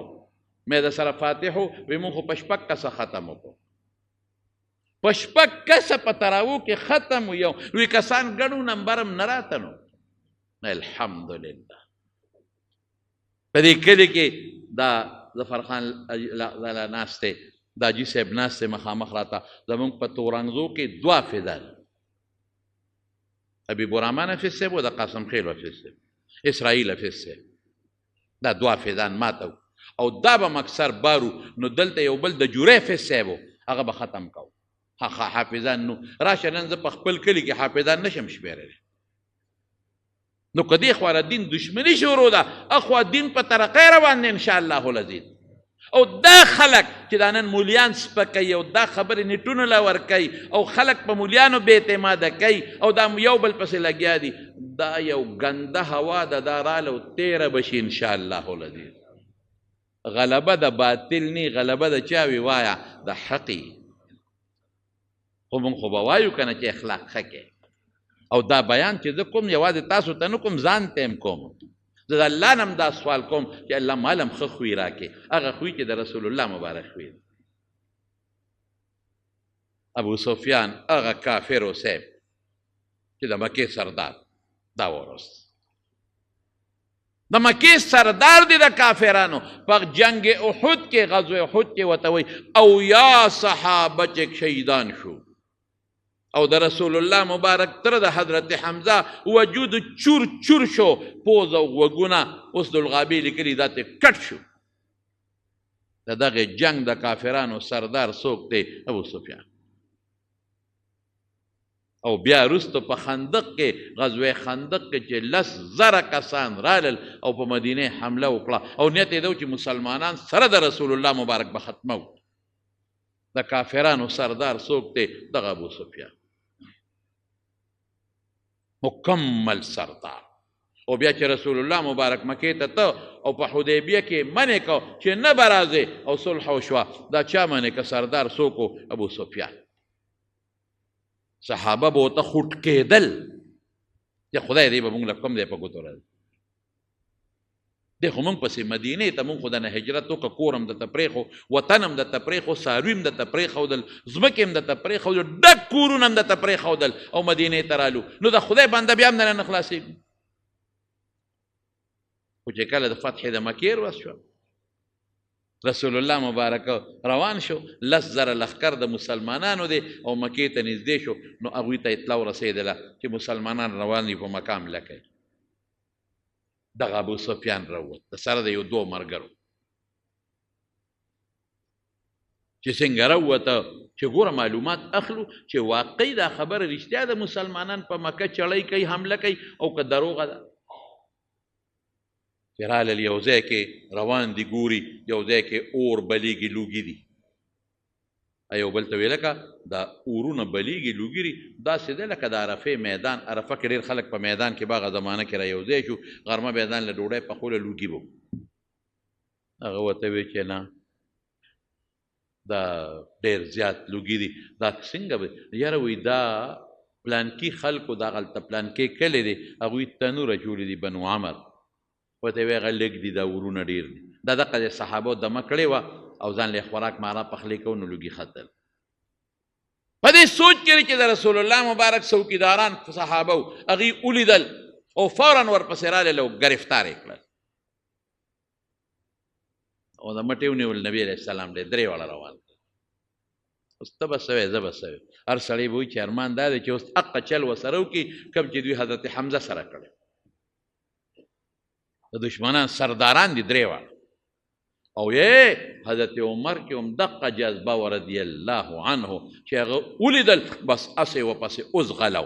مې د سره فاتح وی، مونږ خو په 6 کسه ختم وکړو، په 6 کسه په تراوو کې ختم یو وی کسان ګڼو نمبر هم نه راته. نو الحمدلله په دې کلي کې دا ظفر خان لالا ناست دی، دا حاجي صاحب ناست دی مخامخ راته، زمونږ په تورنګزو کې دوه حافظان، حبیب الرحمن حافظ صاحب او د قاسم خیل حافظ صاحب، اسرائیل حافظ صاحب، دا دوه حافظان ماته وو. او دا به هم اکثر بارو. نو دلته یو بل د جورې حافظ صاحب و، هغه به ختم کوو. حافظان نو راشه نن زه په خپل کلي کې حافظان نشم شمېرلی. نو که دې خوا دین دشمني شروع ده، اخوا دین په ترقۍ روان دی انشاءالله العزیز. او دا خلک چې دا نن مولیان سپکوي او دا خبرې نیټونو له ورکوي او خلک په مولیانو بې اعتماده کوي او دا یو بل پسې لګیا دي، دا یو ګنده هوا ده، دا راله او تېره به شي انشاءالله العزیز. غلبه د باطل نی، غلبه د چا وي؟ وایا د حقي. خو مونږ خو به وایو که نه چې اخلاق ښه کې. او دا بیان چې زه کوم یوازې تاسو ته نه کوم، ځان ته هم کوم. زه د الله نه هم دا سوال کوم چې الله مال هم ښه خوی راکړي، هغه خوی چې د رسول الله مبارک خوی دی. ابو سفیان هغه کافر و صاحب چې د مکې سردار، دا ورست د مکې سردار دی د کافرانو. په جنگ احد کې، غزوه احد کې ورته وایي او یا صحابه چې شهیدان شو، او د رسول الله مبارک تر د حضرت حمزه وجود چور چور شو، پوز او غوږونه اوس د الغابې لیکلي دا ترې کټ شو. د دغه جنگ د کافرانو سردار څوک دی؟ ابو سفیان. او بیا وروسته په خندق کې، غزوه خندق کې چې 10,000 کسان رالل او په مدینه حمله وکړه، او نیت یې دا و چې مسلمانان سره د رسول الله مبارک به ختمو. د کافرانو سردار څوک دی؟ دغه ابو سفیان، مکمل سردار. او بیا چې رسول الله مبارک مکې ته ته او په حدیبیه کې منع کړ چې نه به راځې، او صلح وشوه، دا چا منع کړ؟ سردار څوک و؟ ابو سفیان. صحابه به ورته خوټ کېدل چې خدای دې به موږ له کوم ځای په ګوتو راځي، دی خو موږ پسې مدینې ته، موږ خو دنه هجرت وکړه، کور هم درته پرېښو، وطن هم درته پرېښو، څاروي هم درته پرېښودل، ځمکې هم درته پرېښودل، ډک کورونه هم درته پرېښودل، او مدینې ته رالو. نو د خدای بنده بیا هم درنه نه خلاصېږو. خو چې کله د فتحې د مکې ورځ شوه، رسول الله مبارک روان شو، 10,000 لښکر د مسلمانانو دی، او مکې ته نږدې شو. نو هغوی ته اطلاع ورسېدله چې مسلمانان روان دي په مکه حمله کوي. دغه ابو سفیان راووت د سره د یو دوو ملګرو، چې څنګه راووته چې ګوره معلومات اخلو چې واقعي دا خبره رښتیا ده مسلمانان په مکه چړۍ کوي، حمله کوي، او که دروغه ده. چې رالل یو ځای کې روان دي، ګوري یو ځای کې اور بلیږي، لوګي دي. یو بل ته ویل لکه دا اورونه بلیږي، لوګي دي، داسې ده لکه د عرفې میدان. عرفه کې ډېر خلک په میدان کې به هغه زمانه کې را یو ځای شو، غرمه میدان له ډوډۍ پخوله لوګي به. هغه ورته ویل چې نه دا ډېر زیات لوګي دي، دا څنګه به؟ یاره وایي دا پلانکي خلکو دا هلته پلانکي کلی دی، هغوی تنور اچولي دي، بنو عمر. ورته ویل هغه لږ دي، دا ورونه ډېر دي. دا دقه د صحابو دمه کړې وه او ځان له خوراک مارا پخلی کو، نو لوګي ختل. په دې سوچ کې چې د رسول الله مبارک څوکیداران صحابه وو، هغوی ولیدل او فوراً ورپسې رالل او ګرفتار یې کړل، او د مټې ونیول. نبي علیه السلام دی درې واړه روان کړل. اوس ته به څه وایې، زه به څه وایم؟ هر سړی به وایي چې ارمان دا دی چې اوس حقه چل ورسره وکړي کوم چې دوی حضرت حمزه سره کړی. د دشمنان سرداران دي درې واړه. او یې حضرت عمر کې هم دقه جذبه و رضی الله عنه چې هغه ولیدل، بس هسې ورپسې وځغلو.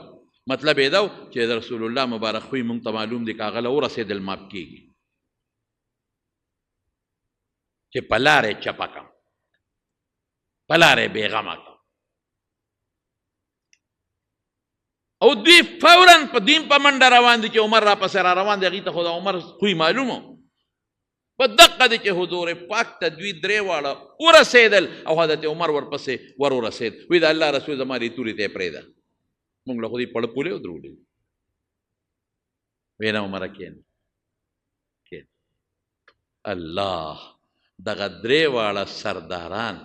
مطلب یې دا و چې د رسول الله مبارک خوی مونږ ته معلوم دی، که هغه له ورسېدل ماپ کېږي، چې په لاره یې چپه کړم، په لاره یې بېغمه کړم. او دوی فوراً په دین په منډه روان دي چې عمر را پسې را روان دی. هغوی ته خو د عمر خوی معلوم و. په دقه دی چې حضور پاک ته دوی درې واړه ورسېدل او حضرت عمر ورپسې ور ورسېد. وی د الله رسول زما دې تورې ته یې پرېږده، موږ له خو دې پړه پولې ودرولې. وینا عمره کښېنه، کښېنه. الله دغه درې واړه سرداران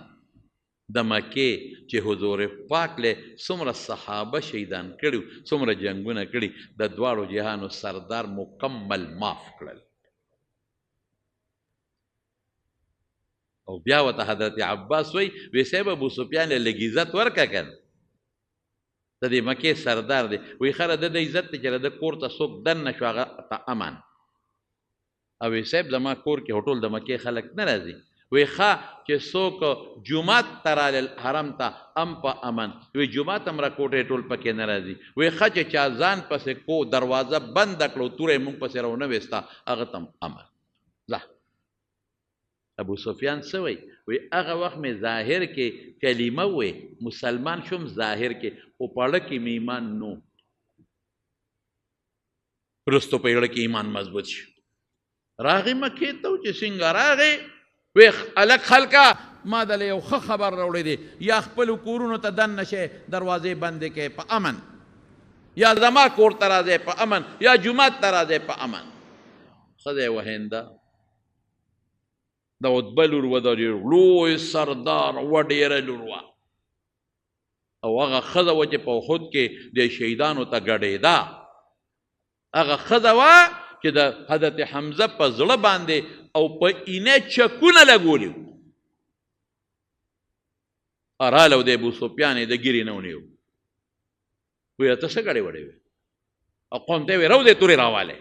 د مکې چې حضور پاک له څومره صحابه شهیدان کړي، څومره جنگونه کړي، د دواړو جهانو سردار مکمل معاف کړل. او بیا ورته حضرت عباس وایي، وی صاحب ابو سفیان له لږ عزت ورکړه که نه، د دې مکې سردار دی. وایي خره د ده عزت دی چې د ده کور ته څوک دننه شو هغه ته امان. او وی صاحب زما کور کې ټول د مکې خلک نه راځي. وی ښه چې څوک جومات ته رالل حرم ته هم په امن. وی جومات هم راکوټې ټول پکې نه راځي. وی ښه چې چا ځان پسې کو دروازه بنده کړو، توره یې مونږ پسې راونه ویسته، هغه ته هم امن. ځه ابو سفیان څه وایي؟ وی هغه وخت مې ظاهر کې کلمه وې، مسلمان شوم ظاهر کې، خو په زړه کې مې ایمان نو. وروسته په زړه کې ایمان مضبوط شو. راغی مکې ته، چې څنګه راغی وی هلک خلکه ما دله یو ښه خبر راوړی دی، یا خپلو کورونو ته دننه شئ، دروازې بندې کړئ په امن، یا زما کور ته راځئ په امن، یا جومات ته راځئ په امن. ښځه یې وه هنده، د عتبه لور وه، د ډېر لوی سردار وډېره لور وه، او هغه ښځه وه چې په احد کې د شهیدانو ته ګډېده. هغه ښځه وه چې د حضرت حمزه په زړه باندې او په اینه چکونه لګولي وو. راله او د ابو سفیان یې د ږیرې نه ونیو، ویل ته څه ګډې وډې وې؟ او قوم ته یې ویل راوځئ تورې راوالی،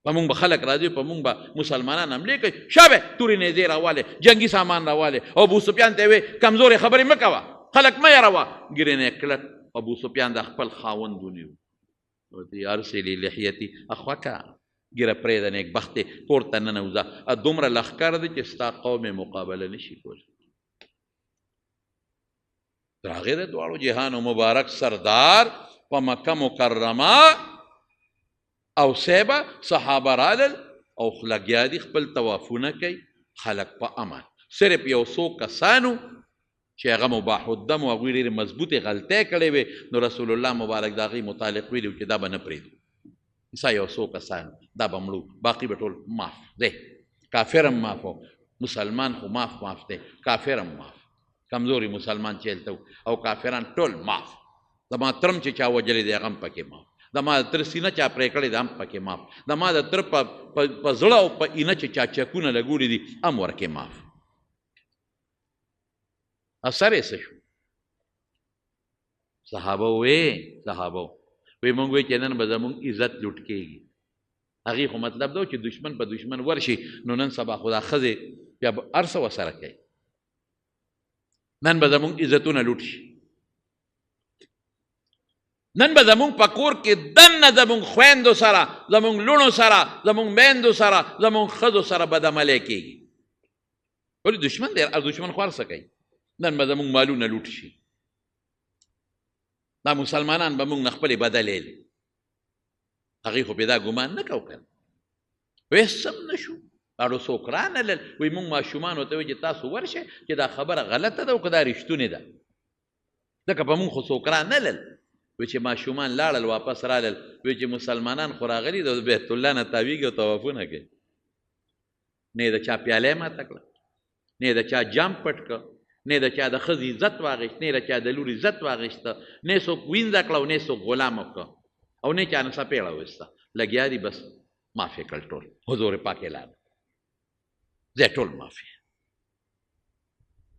په مونږ به خلک راځي، په مونږ به مسلمانان حملې کوي، شابه تورې نیزې راوالی، جنګي سامان راوالی. او ابو سفیان ته یې ویل کمزورې خبرې مه کوه، خلک مه یروه. ږیرې نه یې کلک ابو سفیان د خپل خاوند ونیو، ورته یې ارسلي لحیتي، اخوکه ږیره پرېږده نېکبختې، کور ته ننوځه، دومره لښکر دی چې ستا قوم یې مقابله نشي کولی. راغی د دواړو جهانو مبارک سردار په مکه مکرمه او صاحبه صحابه رالل او لګیا دي خپل طوافونه کوي، خلک په امن. صرف یو څو کسانو چې هغه مباح الدم و، هغوی ډېرې مضبوطې غلطۍ کړې وې، نو رسول الله مبارک د هغوی متعلق ویلي چې دا به نه پرېږدو، څه یو څو کسان دا به مړو، باقي به ټول معاف دی، کافر هم معاف، مسلمان خو معاف معاف دی، کافر هم معاف، کمزوري مسلمان چې هلته او کافران ټول معاف. زما ترم چې چا وژلی دی هغه هم پکې معاف، زما د تره سینه چا پرې کړې ده هم پکې معاف، زما د تره په زړه او په اینه چې چا چکونه لګولي دي هم ورکې معاف. اثر یې څه شو؟ صحابه وې، صحابه وې مونږ وې چې نن به زمونږ عزت لوټ کېږي. هغې خو مطلب دا و چې دشمن په دشمن ورشي، نو نن سبا خو دا ښځې بیا به هر څه ورسره کوي، نن به زمونږ عزتونه لوټ شي، نن به زمونږ په کور کې دننه زمونږ خویندو سره، زمونږ لوڼو سره، زمونږ میندو سره، زمونږ ښځو سره بدعملی کېږي. ولې دشمن دی، هر دشمن خو هر څه کوي. نن به زمونږ مالونه لوټ شي، دا مسلمانان به مونږ نه خپلې بدلې لري. هغې خو پرې دا ګمان نه کو که نه، وایي سم نه شو، اړو څوک رانه لل، وایي مونږ ماشومانو ته وایي چې تاسو ورشئ چې دا خبره غلطه ده او که دا رښتونې ده، ځکه په مونږ خو څوک رانه لل. وایي چې ماشومان لاړل واپس رالل، وایي چې مسلمانان خو راغلي د بیت الله نه تاویږي او طوافونه کوي، نه یې د چا پیاله یې ماته کړه، نه یې د چا جام پټ کړ، نه د چا د ښځې عزت واخیست، نه د چا د لور عزت واخیسته، نه څوک وینځه کړه او نه څوک غلام کړه او نه چا نه څپېړه وایسته. لګیا دي بس معاف یې کړل ټول. حضور پاک اعلان ځای ټول معاف یې.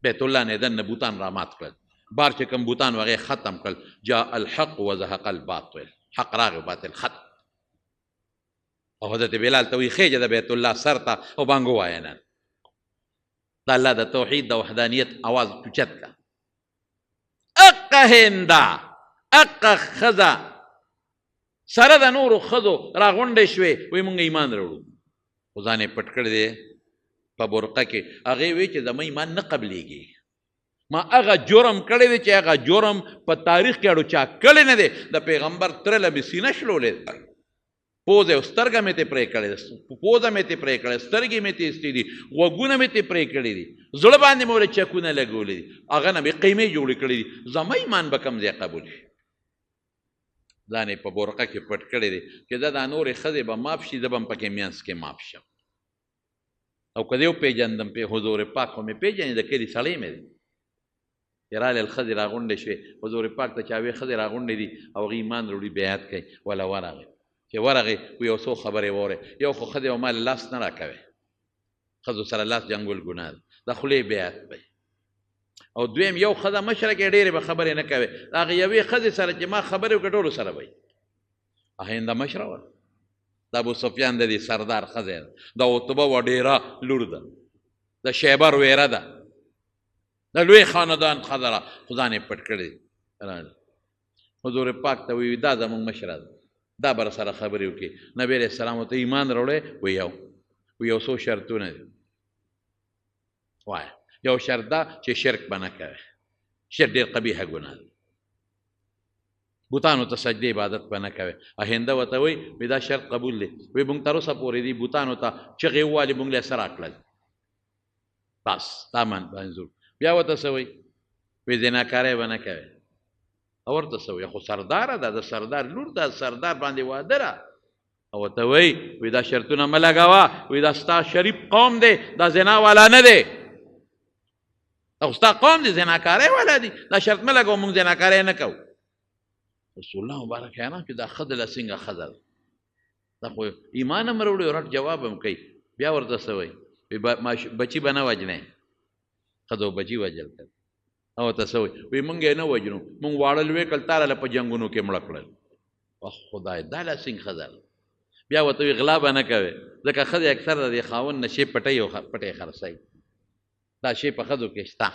بیت الله نه یې دننه بوتان رامات کړل، بار چې کوم بوتان وو هغه یې ختم کړل. جاء الحق وزهق الباطل، حق راغی باطل ختم. او حضرت بلال ته وایي خېژه د بیت الله سر ته او بانګ ووایه نن د الله د توحید د وحدانیت اواز اوچت کړه. اقه هنده، اقه ښځه سره د نورو ښځو راغونډې شوې، وایي مونږ ایمان راوړو، خو ځان یې پټ کړی دی په برقه کې. هغې وایي چې زما ایمان نه قبلېږي، ما هغه جرم کړی دی چې هغه جرم په تاریخ کې اړو چا کړی نه دی. د پیغمبر تره له مې سینه شلولې ده، پوزه او سترګه مې ترې پرې کړې ده، پوزه مې ترې پرې کړې، سترګې مې ترې ایستې دي، غوږونه مې ترې پرې کړي دي، زړه باندې مې ورې چکونه لګولي دي، هغه نه مې قیمې جوړې کړې دي، زما ایمان به کوم ځای قبول شي؟ ځان یې په برقه کې پټ کړی دی چې دا نورې ښځې به معاف شي، زه به هم پکې مینځ کې معاف شم. او که دی وپېژندم پې حضور پاک خو مې پېژني، د کلي سړی مې دی. چې رالل ښځې راغونډې شوې، حضور پاک ته چا وې ښځې راغونډې دي او هغې ایمان راوړي بیعت کوي، وله ورغی. چې ورغی وی یو څو خبرې واورې، یو خو ښځې او ما له لاس نه راکوي، ښځو سره لاس جنګول ګناه ده، د خولې بیعت به. او دویم یو ښځه مشره کې ډېرې به خبرې نه کوي، د هغې یوې ښځې سره چې ما خبرې وکړې ټولو سره به وي. هغه مشره وه، د ابو سفیان د دې سردار ښځه ده، د عتبه وډېره لور ده، د شیبر ویره ده، د لوی خاندان ښځه ده، خو ځان یې پټ کړی. حضور پاک ته وایي دا زموږ مشره ده، دا به سره خبرې وکړي. نبی علیه السلام ورته ایمان راوړی، وایي یو، وایي یو څو شرطونه دي. وایه یو شرط دا چې شرک به نه کوې، شرک ډېر قبیحه ګناه ده، بوتانو ته سجدې عبادت به نه کوې. هنده ورته وایي وایي دا شرط قبول دی، وایي موږ تر اوسه پورې دي بوتانو ته چغې ووالې، موږ له یې څه راکړل؟ بس دا منظور. بیا ورته څه وایي؟ وایي زناکارۍ به نه کوې. او ورته څه وایي؟ خو سرداره ده، د سردار لور ده، سردار باندې واده ده. او ورته وایي، وایي دا شرطونه مه لګوه، وایي دا ستا شریف قوم دی، دا زنا والا نه دی، دا خو ستا قوم دی، زناکارۍ والا دی، دا شرط مه لګوه، موږ زناکارۍ نه کوو. رسول الله مبارک حیران چې دا ښځه له څنګه ښځه ده، دا خو ایمان هم راوړي او رټ جواب هم کوي. بیا ورته څه وایي؟ بچي به نه وژنې، ښځه او بچي وژل کوي. او ورته څه وایي؟ وایي موږ یې نه وژنو، موږ واړه لوی کړل، تا راله په جنګونو کې مړه کړل. واه خدای، دا لا څنګه ښځه ده؟ بیا ورته وایي غلا به نه کوې، ځکه ښځې اکثر د دې خاوند نه شی پټوي او پټې خرڅوي. دا شی په ښځو کې شته،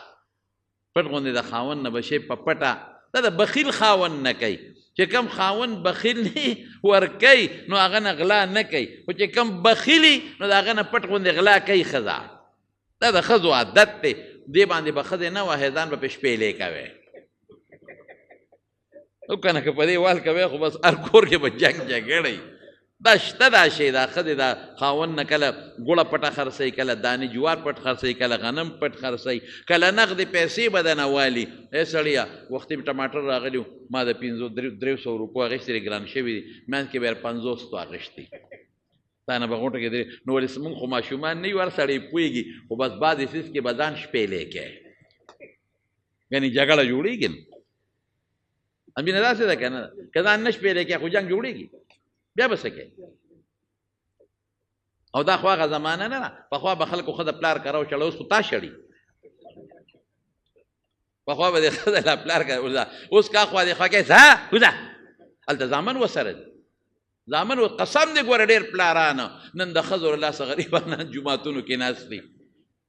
پټ غوندې د خاوند نه به شی په پټه، دا د بخیل خاوند نه کوي. چې کوم خاوند بخیل نه ورکوي نو هغه نه غلا نه کوي، خو چې کوم بخیلي نو د هغه نه پټ غوندې غلا کوي ښځه. دا د ښځو عادت دی، دې باندې به ښځې نه وهې، ځان به پې شپېلې کوې. او که نه که په دې وال کوې خو بس هر کور کې به جنګ جګړه وي. دا شته دا شی، دا ښځې دا خاوند نه کله ګوړه پټه خرڅوي، کله دانې جوار پټ خرڅوي، کله غنم پټ خرڅوي، کله نغدې پیسې به درنه والي. ای سړیه، وختي به ټماټر راغلي وو، ما د پنځو دریو سوو روپو اخیستي دي، ګران شوي دي، منځ کې به یې پنځوس ته اخیستي، تا نه به غوټه کې درې. نو ولې موږ خو ماشومان نه یو، هر سړی پوهېږي، خو بس بعضې څیز کې به ځان شپېلې کوي، یعنې جګړه جوړېږي. امینه داسې ده که نه؟ که ځان نه شپېلې کوي خو جنګ جوړېږي، بیا به څه کوي؟ او دا خو هغه زمانه نه ده، پخوا به خلکو ښځه پلار کره وشړه، اوس خو تا شړي. پخوا به دې ښځه لا پلار کره وځه، اوس که اخوا دې خوا کوې ځه وځه، هلته زامن ورسره دي، زامن و قسم دې ګوره ډېر پلاران نن د ښځو له لاسه غریبان جوماتونو کې ناست دي،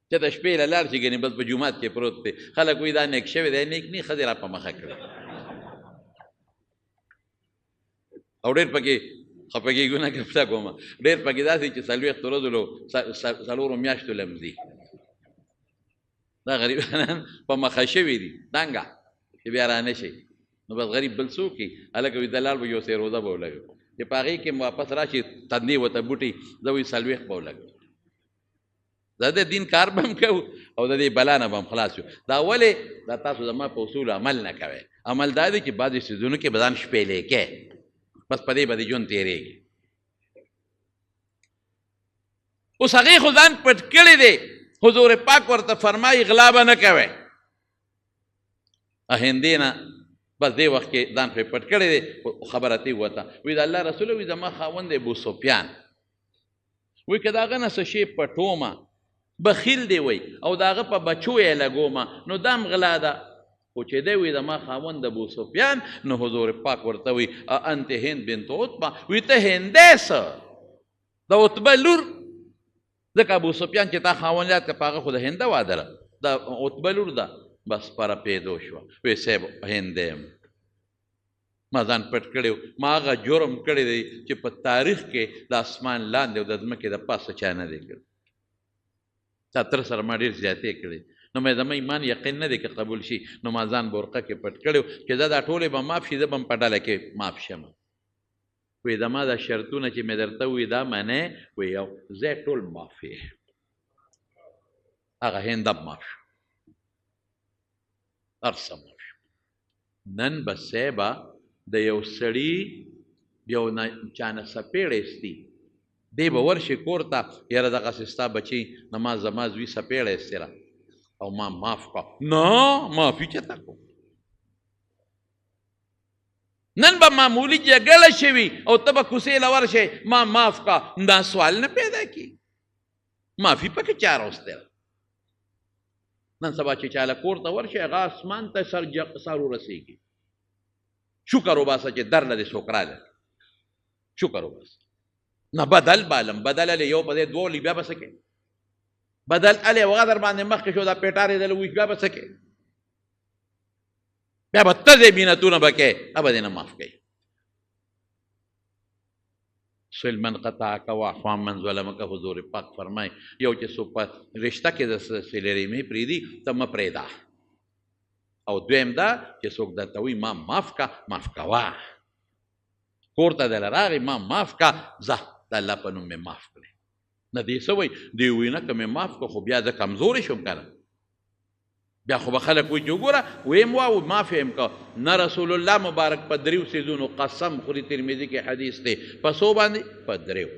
چې د شپې له لاړ شي ګنې بس په جومات کې پروت دی. خلک وایي دا نیک شوی دی، نیک نه، ښځې را په مخه کړې. او ډېر پکې خفه کېږو نه ګفته کوم، ډېر پکې داسې چې څلوېښتو ورځو له څلورو میاشتو لمځي. دا غریبان په مخه شوي دي دنګه چې بیا رانه شي، نو بس غریب بل څوک وي، هلکه وي دلال به یو څه روزه به ولګوي، چې په هغې کې واپس راشي تندې ورته بوټي، زه وایي څلوېښت به ولګوم. دا د دین کار به هم کوو او د دې بلا نه به هم خلاص یو. دا ولې؟ دا تاسو زما په اصولو عمل نه کوئ. عمل دا دی چې بعضې څیزونو کې به ځان شپېلې کوې، بس په دې به دې ژوند تېرېږي. اوس هغې خو ځان پټ کړی دی، حضور پاک ورته فرمایي غلا به نه کوې. هندې نه بس دې وخت کې ځان پرې پټ کړی دی، خبره ترې ووته. وایي د الله رسول، وایي زما خاوند دی ابو سفیان، وایي که د هغه نه څه شی پټومه، بخیل دی وایي، او د هغه په بچو یې لګومه، نو دا هم غلا ده. خو چې دی وایي زما خاوند ابو سفیان، نو حضور پاک ورته وایي انت هند بنت عتبه، وایي ته هندی څه د عتبه لور، ځکه ابو سفیان چې تا خاوند یاد کړه په هغه خو د هنده واده ده، د عتبه لور ده. بس پره پیدو شوه، وایي صاحب هندی یم، ما ځان پټ کړی، ما هغه جرم کړی دی چې په تاریخ کې د اسمان لاندې او د ځمکې د پاسه چا نه دی کړی. تا تر سره ما ډېر زیاتې کړی، نو مې زما ایمان یقین نه دی که قبول شي، نو ما ځان برقه کې پټ کړی چې زه دا ټولې به معاف شي، زه به هم په ډله کې معاف شم. وایي زما دا شرطونه چې مې درته ووایي دا منې؟ وایي یو زه ټول معاف یې. هغه هند هم معاف شو، هر څه معاف شو. نن به صاحبه د یو سړي یو چا نه څپېړه ایستي، دی به ورشي کور ته، یاره دغسې ستا بچي نه ما زما زوی څپېړه ایستې ده او ما معاف کړه. نه معافي چېرته کوم؟ نن به معمولي جګړه شوي او ته به کوڅې له ورشې ما معاف کړه، دا سوال نه پیدا کېږي. معافي پکې چا راوستې ده؟ نن سبا چې چا له کور ته ورشي هغه اسمان ته سر ورسېږي. شکر وباسه چې در له دې څوک راغلی، شکر وباسه. نه بدل بالم، بدل له یو په ځای دوه ولي بیا به څه کوې؟ بدل الې هغه در باندې مخکې شو، دا پیټارې دله وویشت، بیا به څه کوې؟ بیا به ته ځې مینتونه به کوې، هغه به دې نه معاف کوي. سل من قطعک واعف عمن ظلمک، حضور پاک فرمایي یو چې څوک په رشته کې د صلې رحمي پرېږدي ته مه پرېږده، او دویم دا چې څوک درته وایي ما معاف کا، معاف کوه. کور ته دله راغی ما معاف کا، ځه د الله په نوم مې معاف کړې. نه دی څه وایي؟ دی وایي نه که مې معاف کړه خو بیا زه کمزوری شوم که نه، بیا خو به خلک وایي چې وګوره ویم واو معاف یې هم که نه. رسول الله مبارک په دریو څیزونو قسم خوري، ترمذي کې حدیث دی، په څو باندې؟ په دریو.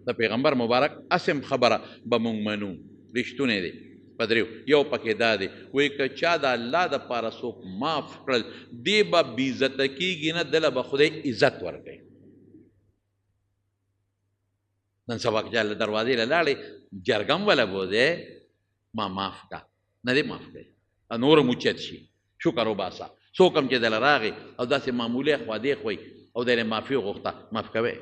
د پیغمبر مبارک اسم خبره به مونږ منو، رښتونی دی. په دریو، یو پکې دا دی وایي که چا د الله دپاره څوک معاف کړل دی به بېعزته کېږي نه، دله به خدای عزت ورکوي. نن سبا که چا له دروازې له لاړې جرګه هم وله بوځې، ما معاف کړه، نه دی معاف کړی، نور هم اوچت شي، شکر وباسه. څوک هم چې دله راغی او داسې معمولي خوا دې خوی او دی له معافي وغوښته، معاف کوی.